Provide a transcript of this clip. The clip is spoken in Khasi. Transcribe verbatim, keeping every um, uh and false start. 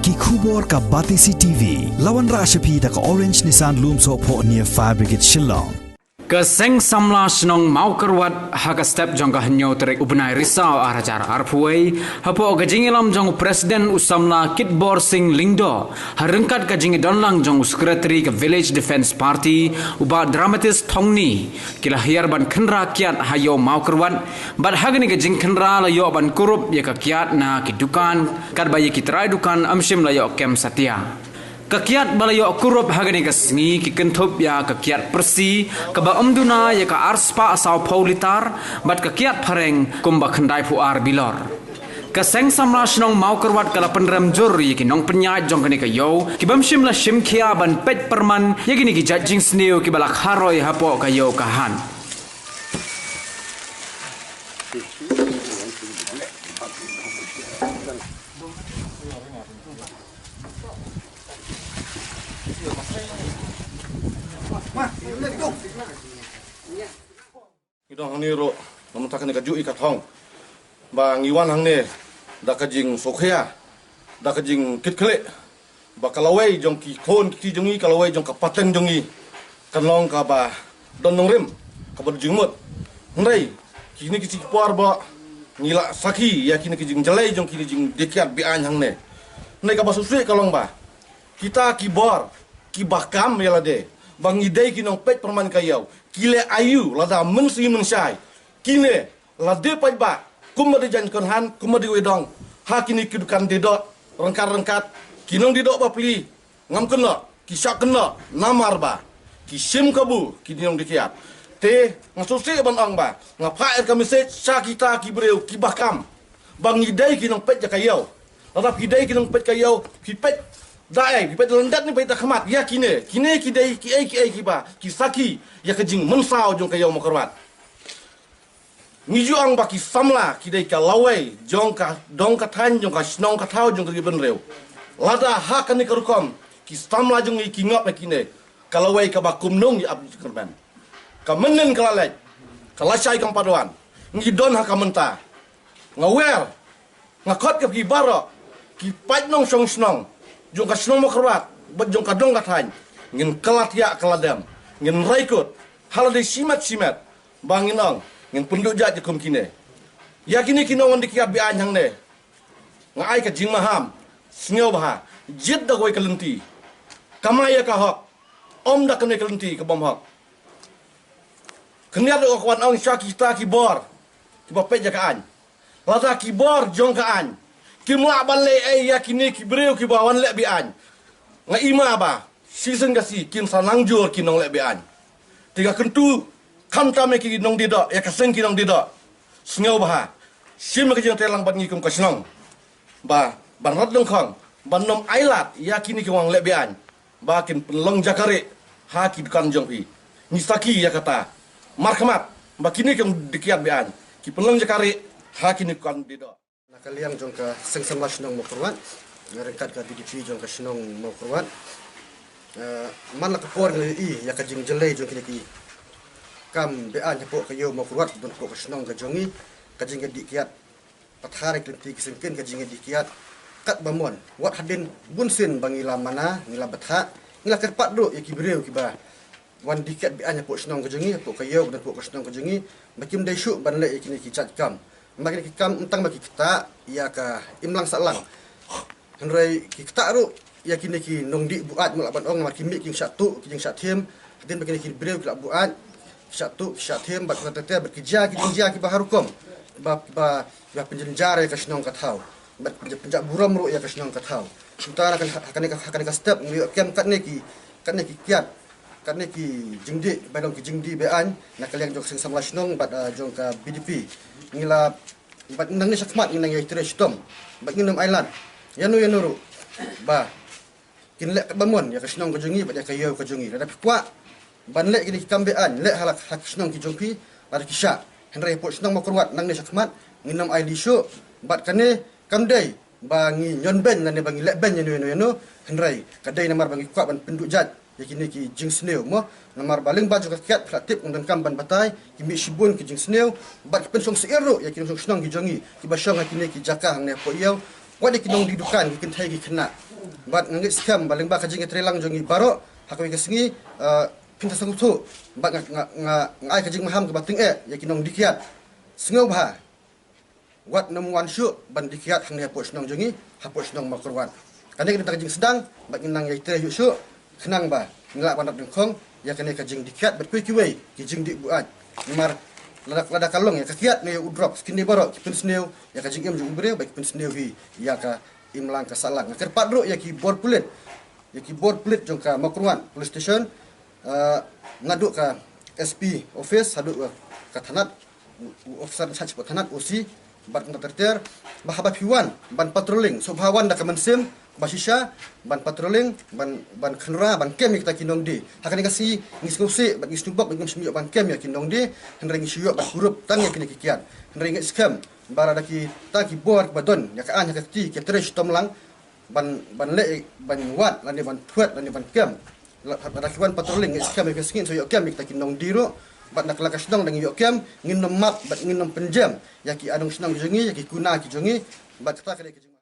Ki khubor ka Batesi T V. La wanrah sha phi da ka Orange Nissan Lumsohphoh near Fire Brigade Shillong. Ka Seng Samla Shnong Mawkyrwat ha ka step jong ka hynñiew tarik u bnai Risaw ar hajar arphew wei, hapoh ka jingïalam jong u President u Samla Kitbor Singh Lyngdoh, ha ryngkat ka jingïadonlang jong u Secretary ka Village Defence Party, u Bah Dramatis Thongni, ki la hiar ban khynra kiad ha Ïew Mawkyrwat, bad ha kane ka jingkhynra la ïoh ban kurup ïa ka kiad na ki dukan, katba ïa ki trai dukan ym shym la ïoh kem satia. Ka kiad ba la ïoh kurup ha kane ka sngi ki kynthup ïa ka kiad pyrsi, kaba ym duna ïa ka arspah sawphew litar, bad ka kiad phareng kumba khyndaiphew ar bilor. Ka Seng Samla Shnong Mawkyrwat ka la pynrem jur ïa ki nongpynïaid jong kane ka ïew, ki bym shym la shim khia ban peit pyrman ïa kine ki jait jingsniew kiba la kharoi hapoh ka ïew ka hat. Ngi don hangne ruh, namar kane ka juh i ka thong. Ba ngi wan hangne, da ka jingsngewkhia, da ka jingkitkhlieh. Ba ka lawei jong ki khun ki kti jong ngi, ka lawei jong ka pateng jong ngi. Kan long kaba don nongrim, kaba don jingmut. Hynrei, kine ki por ba ngi la sakhi, ïa kine ki jingjlei jong kine jingdie kiad be-aiñ hangne. Hynrei kaba sngewsih ka long ba. Kita ki bor, kiba kam ïa lade. Ba ngi dei ki nongpeit pyrman ka ïew. Ki leh aïu, lada mynsngi mynshai. Kine, lade paidbah, kum ma dei jaiñ kynhan, kum ma dei wei dong. Ha kine ki dukan die doh, ryngkat ryngkat, ki nongdie doh bapli, ngam kynnoh, ki shah kynnoh, namar ba. Ki shim kabu, ki nongdie kiad. Te, nga sngewsih ban ong ba, nga phah ïa ka message, sha kita ki briew, kiba kam. Ba ngi dei ki nongpeit ïa ka ïew. Lada phi dei ki nongpeit ka ïew, phi peit. Da ei, phi peit lyndet ne peit da khmat, ïa kine, kine ki dei, ki ei, ki ei, kiba, ki sakhi, ïa ka jingmynsaw jong ka ïew Mawkyrwat. Ngi ju ong ba ki samla, ki dei ka lawei, jong ka, dong ka thaiñ, jong ka shnong ka thaw, jong ka ri bynriew. Lada ha kane ka rukom, ki samla jong ngi ki ngop ïa kine, ka lawei kaba kumno ngi ap jingkyrmen. Ka mynnin ka la leit, ka lashai kam pat wan, ngi don ha ka mynta. Nga wer, nga khot ïa phi baroh, ki paid nongshong shnong, jong ka shnong Mawkyrwat, bad jong ka dong ka thaiñ, ngin kylla thiah kylla dem, ngin rai kut, ha lade shimet shimet, ba ngin ong, ngin pynduh jait ïa kum kine. Ïa kine ki nongwan die kiad be-aiñ hangne. Nga ai ka jingmaham, sngewbha, jied da kawei ka lynti. Kamai ïa ka hok, ym da kane ka lynti ka bym hok. Khyndiat ruh ka wan ong sha kita ki bor, kiba peit ïa ka aiñ. Lada ki bor jong ka aiñ, kim lah ban leh ei ïa kine ki briew kiba wan leh be-aiñ. Nga ïma ba, shisien ka sngi, kin sa nang jur ki nongleh be-aiñ. Te nga kyntu, khamtam ïa ki nongdie doh, ïa ka seng ki nongdie doh. Sngewbha, shim ka jingtreilang bad ngi kum ka shnong. Ba, ban rat lyngkhong, ban ym ailad, ïa kine ki wan leh be-aiñ. Ba kin pynlong jaka rieh, ha ki dukan jong phi. Ngi sakhi ïa kata. Markhmat, ba kine ki nongdie kiad be-aiñ. Ki pynlong jaka rieh, ha kine ki dukan die doh. Na ka liang jong ka Seng Samla Shnong Mawkyrwat, ryngkat ka B D P jong ka shnong Mawkyrwat. Eh, man la ka por ngi ïohi, ïa ka jingjlei jong kine ki kam be-aiñ hapoh ka ïew Mawkyrwat, bad hapoh ka shnong ka jong ngi, ka jingdie kiad. Pathar ïa ki lynti ki syngkien ka jingdie kiad. Katba mon, wat hadien bunsien ba ngi la mana, ngi la bthah, ngi la kyrpad ruh ïa ki briew kiba wan die kiad be-aiñ hapoh shnong ka jong ngi, hapoh ka ïew, bad hapoh ka shnong ka jong ngi, ba kim dei shuh ban leh ïa kine ki jait kam. Ba kine ki kam ym tang ba ki ktah ïa ka imlang sahlang. Hynrei ki ktah ruh ïa kine ki nongdie buaid, mut lah ban ong, namar ki mih ki shah tuh, ki jingshah thiem. Hadien ba kine ki briew ki la buaid, ki shah tuh, ki shah thiem, bad ki la ter ter, bad ki jia ki jingjia kiba ha rukom. Ba, ba, ba pynjynjar ïa ka shnong ka thaw. Bad pynja-, pynjah burom ruh ïa ka shnong ka thaw. Kumta na ka, ha kane ka, ha kane ka step, ngi ïoh kem katne ki, katne ki kiad, katne ki jingdie, ba long ki jingdie be-aiñ, na ka liang jong ka Seng Samla Shnong, bad, ah, jong ka B D P. Ngi la Bad nangne shakhmat ngin nang ïai trei shitom. Bad ngin ym ailad ïano ïano ruh ba kin leh katba mon ïa ka shnong ka jong ngi bad ïa ka ïew ka jong ngi. Lada phi kwah ban leh kine ki kam be-aiñ, leh ha la, ha ki shnong ki jong phi, lada ki shah. Hynrei hapoh shnong Mawkyrwat nangne shakhmat ngin ym ailad shuh. Bad kane kam dei ba ngi ñion beiñ lane ba ngi leh beiñ ïano ïano ïano. Hynrei ka dei namar ba ngi kwah ban pynduh jait ïa kine ki jingsniew mo, namar ba lyngba jong ka kiad phi la tip ngim donkam ban batai, ki mih shibun ki jingsniew, bad ki pynshong syier ruh ïa ki nongshong shnong ki jong ngi, kiba shong ha kine ki jaka hangne hapoh ïew, wat ïa ki nongdie dukan, ki kynthei ki khynnah. Bad nga ngeit skhem ba lyngba ka jingïatreilang jong ngi baroh ha kawei ka sngi, eh, phin sa sngewthuh bad nga, nga, nga, nga ai ka jingmaham kaba tyngeh ïa ki nongdie kiad. Sngewbha wat nym wan shuh ban die kiad hangne hapoh shnong jong ngi, hapoh shnong Mawkyrwat. Kane ka dei tang ka jingsdang bad ngin nang ïatrei shuh shuh khnang ba ngin lah ban rat dyngkhong ïa kane ka jingdie kiad bad kiwei kiwei ki jingdie buaid. Namar lada, lada ka long ïa ka kiad ne ïa u drug, kine baroh ki pynsniew ïa ka jingim jong u briew bad ki pynsniew hi ïa ka imlang ka sahlang. Nga kyrpad ruh ïa ki bor pulit, ïa ki bor pulit jong ka Mawkyrwat Police Station, eh, naduh ka S P office haduh ka thanat, u, u officer in charge ka thanat, O C, bad kumta ter ter, ba haba phi wan ban patrolling, sngewbha wan da ka mynsiem ba shisha ban patrolling, ban, ban kynrad, ban kem ïa kita ki nongdie. Ha kane ka sngi ngi sngewsih bad ngi sngewbok bad ngim shym ïoh ban kem ïa ki nongdie, hynrei ngi shu ïoh ban kurup tang ïa kine ki kiad. Hynrei nga ngeit skhem ba lada kita ki bor kiba don ïa ka aiñ ha ka kti ki trei shitom lang ban, ban leh, ban wad lane ban thwet lane ban kem. Lada ki wan patrolling, nga ngeit skhem ïa ka sngi ngin sa ïoh kem ïa kita ki nongdie ruh. Bad na ka la ka shnong da ngi ïoh kem, ngin nym map bad ngin nym pynjem ïa ki adong shnong ki jong ngi, ïa ki kuna ki jong ngi. Bad kata ka dei ka jing